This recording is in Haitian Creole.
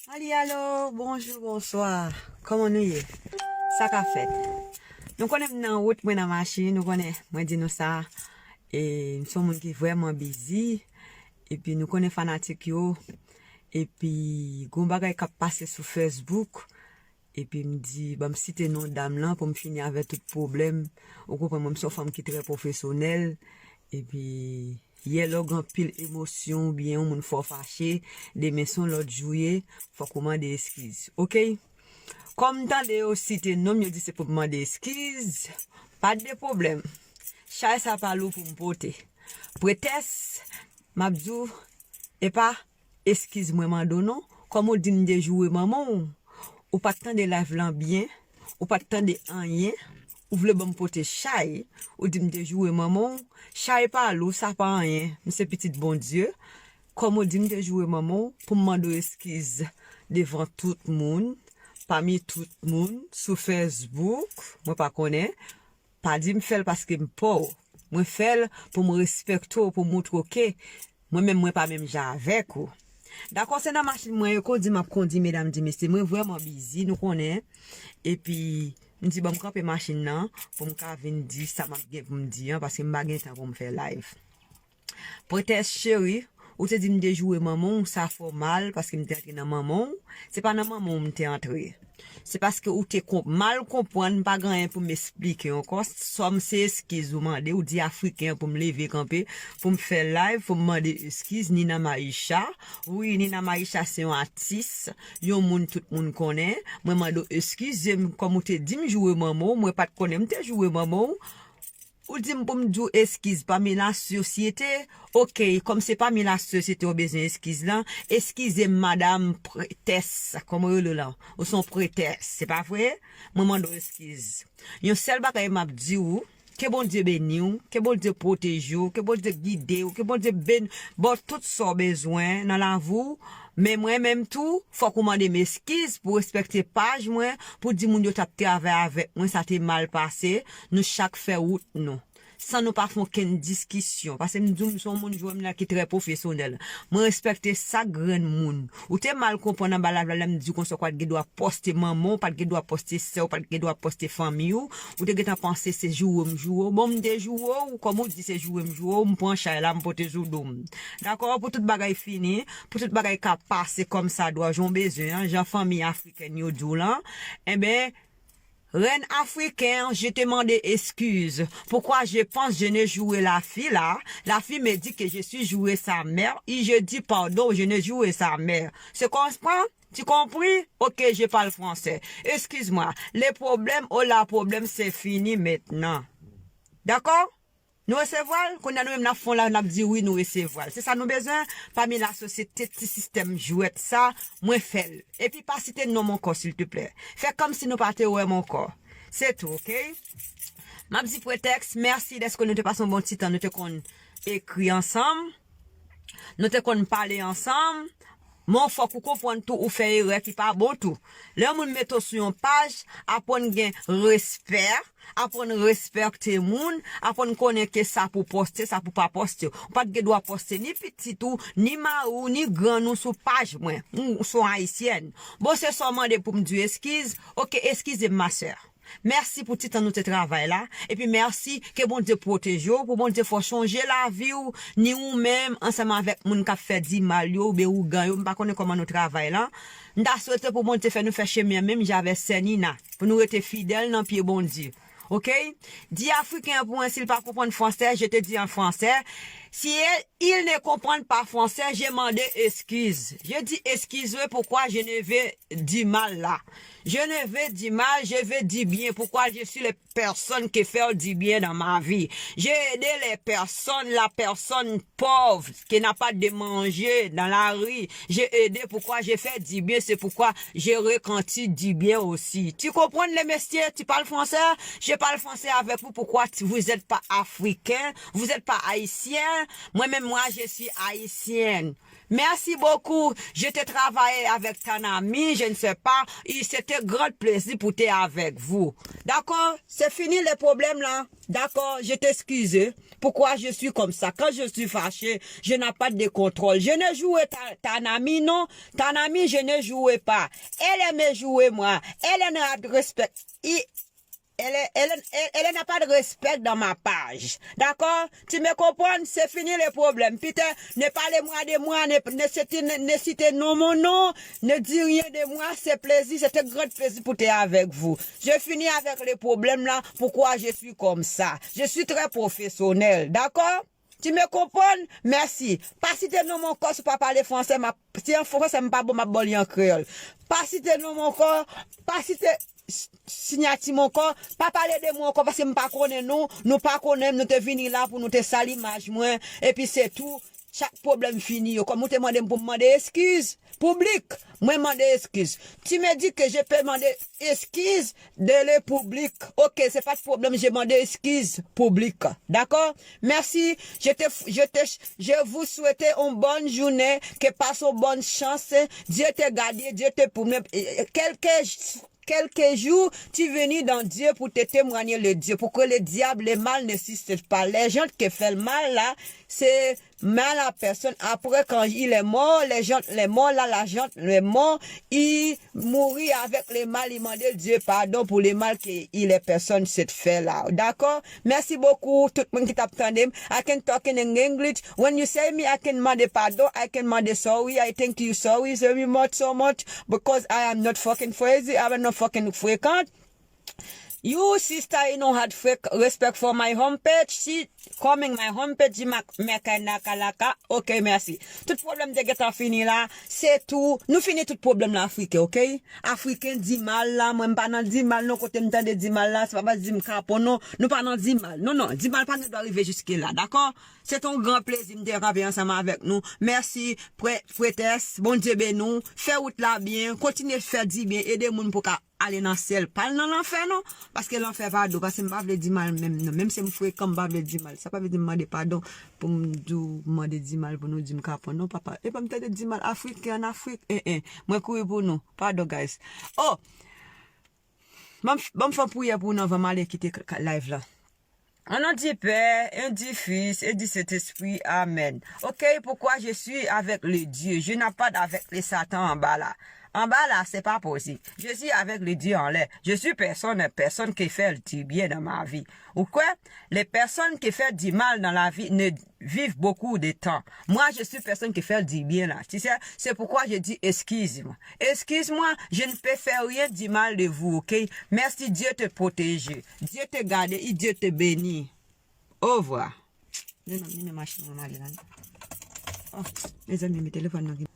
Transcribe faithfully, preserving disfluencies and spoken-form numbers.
Ali alo, bonjou, bonswa. Kòman nou ye? Sa ka fèt? Nou konnen m nan wout, mwen nan machin, nou konnen, mwen di nou sa. E m se yon moun ki vrèman bizi. Epi nou konnen fanatik yo. Epi gon bagay k ap pase sou Facebook. Epi m di, ban m site non dam lan pou m fini avè tout pwoblèm. Ou konprann, mwen m se yon fanm ki trè pwofesyonèl. Epi yè lè w gen anpil emosyon oubyen yon moun fè w fache, demen se yon lòt jou ye, fòk ou mande eskiz. Oke? Kòm m tande yo site non m, yo di se pou m mande eskiz, pa de pwoblèm. Chay sa pa lou pou m pote. Pretès, m ap di w, epa eskiz mwen mande w non. Kòm ou di m te joure manman w, ou pa t tande live lan byen, ou pa t tande anyen, ou vle ban m pote chay, ou di m te joure manman w, chay pa lou, sa pa anyen, m se pitit Bondye. Kòm ou di m te joure manman w, pou m mande w eskiz devan tout moun, pami tout moun, sou Facebook, mwen pa konnen, pa di m fè l paske m pa w. Mwen fè l pou m respekte w, pou m montre w ke mwen menm mwen pa menm jan avèk ou. Dakò, se nan machin mwen ye kondi m ap kondi, medam di mesye, mwen vrèman bizi, nou konnen. Epi, m di ban m kanpe machin nan, pou m ka vin di sa m ap gen pou m di an, paske m pa gen tan pou m fè live. Pretès cheri, ou te di m te joure manman w, sa fè w mal, paske m te antre nan manman w. Se pa nan manman w m te antre. Se paske ou te konp-, mal konprann, m pa gen anyen pou m esplike ankò. Sòm se eskiz ou mande, ou di Afriken an pou m leve kanpe, pou m fè live, pou m mande eskiz, Nina Maisha. Wi, Nina Maisha se yon atis, yon moun tout moun konnen. Mwen mande w eskize m, kòm ou te di m joure manman w, mwen pa t konnen m te joure manman w. Ou di m pou m di w eskiz pami lasosyete. Oke, kòm se pami lasosyete w bezwen eskiz lan, eskize m, madam pretès, kòman yo rele w lan? Ou se yon pretès, se pa vre? Mwen mande w eskiz. Yon sèl bagay m ap di w, ke Bondye beni w, ke Bondye pwoteje w, ke Bondye gide w, ke Bondye beni, ba w tout sa w bezwen nan lavi w. Men mwen menm tou, fòk ou mande m eskiz pou respekte paj mwen, pou di moun yo t ap travay avèk mwen, sa te mal pase, nou chak fè wout nou. San nou pa fè okenn diskisyon. Paske m di w, m se yon moun, jwenn m la ki trè pwofesyonèl. Mwen respekte sak grenn moun. Ou te mal konprann anba live la, lè m di w konsa, ou pa t gen dwa poste manman w, ou pa t gen dwa poste sè w, ou pa t gen dwa poste fanmi w. Ou te gentan panse se joure m joure w. Bon, m te joure w, kòm ou di se joure m joure w, m pran chay la, m pote sou do m. Dakò, pou tout bagay fini, pou tout bagay ka pase kòmsadwa, jan w bezwen an, jan fanmi afrikèn yo di w lan, enben, Reine africaine, je te mande excuse. Pourquoi je pense je ne jouerai la fille là? La fille me dit que je suis jouer sa mère. Et je dis pardon, je ne jouerai sa mère. Se konpran? Tu compris? Ok, je parle français. Excuse-moi. Le problème, oh la problème, c'est fini maintenant. Dakò? Nou resevwa l, kounye a nou menm n ap fè yon live, n ap di wi, nou resevwa l. Se sa nou bezwen, pami lasosyete, ti sistèm jwèt sa, mwen fè l. Epi pa site non m ankò, silteplè. Fè kòmsi nou pa te wè m ankò. Se tou, oke? M ap di Pretèks, mèsi dèske nou te pase yon bon ti tan, nou te konn ekri ansanm, nou te konn pale ansanm. Men fòk ou konprann tou, ou fè erè ki pa bon tou. Lè yon moun mete w sou yon paj, aprann gen respè, aprann respekte moun, aprann konnen ke sa pou poste, sa pou pa poste. Ou pa t gen dwa poste ni pitit ou, ni mari w, ni grann ou sou paj mwen. Ou, ou se yon ayisyèn. Bon, se sa w mande pou m di w eskiz? Oke, eskize m, ma sè. Mèsi pou ti tan nou te travay la. Epi mèsi, ke Bondye pwoteje w, pou Bondye fè w chonje lavi w, ni ou menm, ansanm avèk moun k ap fè di mal yo, oubyen ougan yo, m pa konnen kòman nou travay la. M ta swete pou Bondye fè nou fè chemen an menm jan avèk sè Nina, pou nou rete fidèl nan pye Bondye. Oke? Di Afriken an pou mwen, si l pa konprann fransè, je te dis en français, si il ne comprend pas français, je mande excuse. Je dis excusez, pourquoi je ne veux du mal là? Je ne veux du mal, je veux du bien. Pourquoi je suis les personnes qui font du bien dans ma vie? J'ai aidé les personnes, la personne pauvre qui n'a pas de manger dans la rue. J'ai aidé. Pourquoi j'ai fait du bien? C'est pourquoi j'ai ressenti du bien aussi. Tu comprends, les messieurs? Tu parles français? Je parle français avec vous. Pourquoi tu- vous êtes pas africain? Vous êtes pas haïtien? Moi-même, moi, je suis haïtienne. Merci beaucoup. Je te travaillais avec Tanami, je ne sais pas. Il c'était grand plaisir pour te avec vous. D'accord? C'est fini le problème là. D'accord, je t'excuse. Pourquoi je suis comme ça? Quand je suis fâché, je n'ai pas de contrôle. Je ne jouerai ta, Tanami, non. Tanami, je ne jouerai pas. Elle me jouait moi. Elle n'a pas de respect. Il, elle, elle, elle, elle n'a pas de respect dans ma page. D'accord? Tu me comprends? C'est fini le problème. Peter, ne parlez-moi de moi, ne, ne, citez- ne, ne citez non mon nom, ne dis rien de moi, c'est plaisir, c'est un grand plaisir pour être avec vous. Je finis avec les problèmes là, pourquoi je suis comme ça. Je suis très professionnel, d'accord? Tu me comprends? Merci. Pa site non m ankò, si w pa pale fransè, m ap, si an fransè m pa bon, m ap ba w li an kreyòl. Pa site non m ankò, pa site s- siyati m ankò, pa pale de mwen ankò, paske m pa konnen nou, nou pa konnen m, nou te vini la pou nou te sal imaj mwen, epi se tou. Chak pwoblèm fini yo, kòm ou te mande m pou m mande eskiz piblik, mwen mande eskiz. Tu me dis que je peux demander excuse de le public. Ok, c'est pas de problème, je demande excuse public. D'accord? Merci. Je te, je te, je vous souhaite une bonne journée, que passe une bonne chance. Dieu te garde, Dieu te promèt. Quelque quelques jours, tu venus dans Dieu pour te témoigner le Dieu, pour que le diable, le mal n'existe pas. Les gens qui font le mal là, c'est mal à personne. Après, quand il est mort, les gens, les morts là, la gente, les morts, ils mourent avec le mal, ils demandent Dieu pardon pour le mal que il est personne cette fait là. D'accord? Merci beaucoup, tout le monde qui t'a entendu. I can talk in English. When you say me, I can mande pardon, I can mande sorry, I thank you, sorry very much, so much, because I am not fucking crazy, I am not fucking frequent. You sister, you know had fake respect for my homepage. She coming my homepage, you make, make a naka laka. Ok, mèsi. Tout pwoblèm te gentan fini la. Se tou. Nou fini tout pwoblèm la, Afriken, ok? Afriken, di mal la, mwen m pa nan di mal non, kote m tande di mal la, se pa pa di m kapon non. Nou pa nan di mal. Non, non, di mal pa gen dwa rive jiske la, dakò? Se te yon gran plezi m te kanpe ansanm avèk nou. Mèsi, prè- prètès. Bondye beni w. Fè wout la byen. Kontinye fè di byen. Ede moun pou ka ale nan syèl. Pa al nan lanfè non. Paske lanfè pa dou. Paske m pa vle di mal menm non. Menm si m frekan, m pa vle di mal. Sa pa vle di m mande padon pou m di w mande di mal pou nou di m kapon non, papa. E pa m tande di mal Afriken an Afrik. En, en. Mwen kouri pou nou. Padon, guys. Oh! Ban m f- ban m fè yon priyè pou nou anvan m ale kite k- k- live la. Au nom du Père, et du Fils, et du Saint-Esprit. Amen. Ok, pourquoi je suis avec le Dieu? Je n'ai pas avec le Satan en bas là. En bas là, c'est pas possible. Je suis avec le Dieu en l'air. Je suis personne, personne qui fait du bien dans ma vie. Ou quoi? Les personnes qui font du mal dans la vie ne vivent beaucoup de temps. Moi, je suis personne qui fait du bien là. Tu sais, c'est pourquoi je dis excuse-moi. Excuse-moi, je ne peux faire rien du mal de vous, ok? Merci, Dieu te protège. Dieu te garde et Dieu te bénit. Au revoir. Mezanmi, men machin mwen male la. Oh, mezanmi, men telefòn nan ki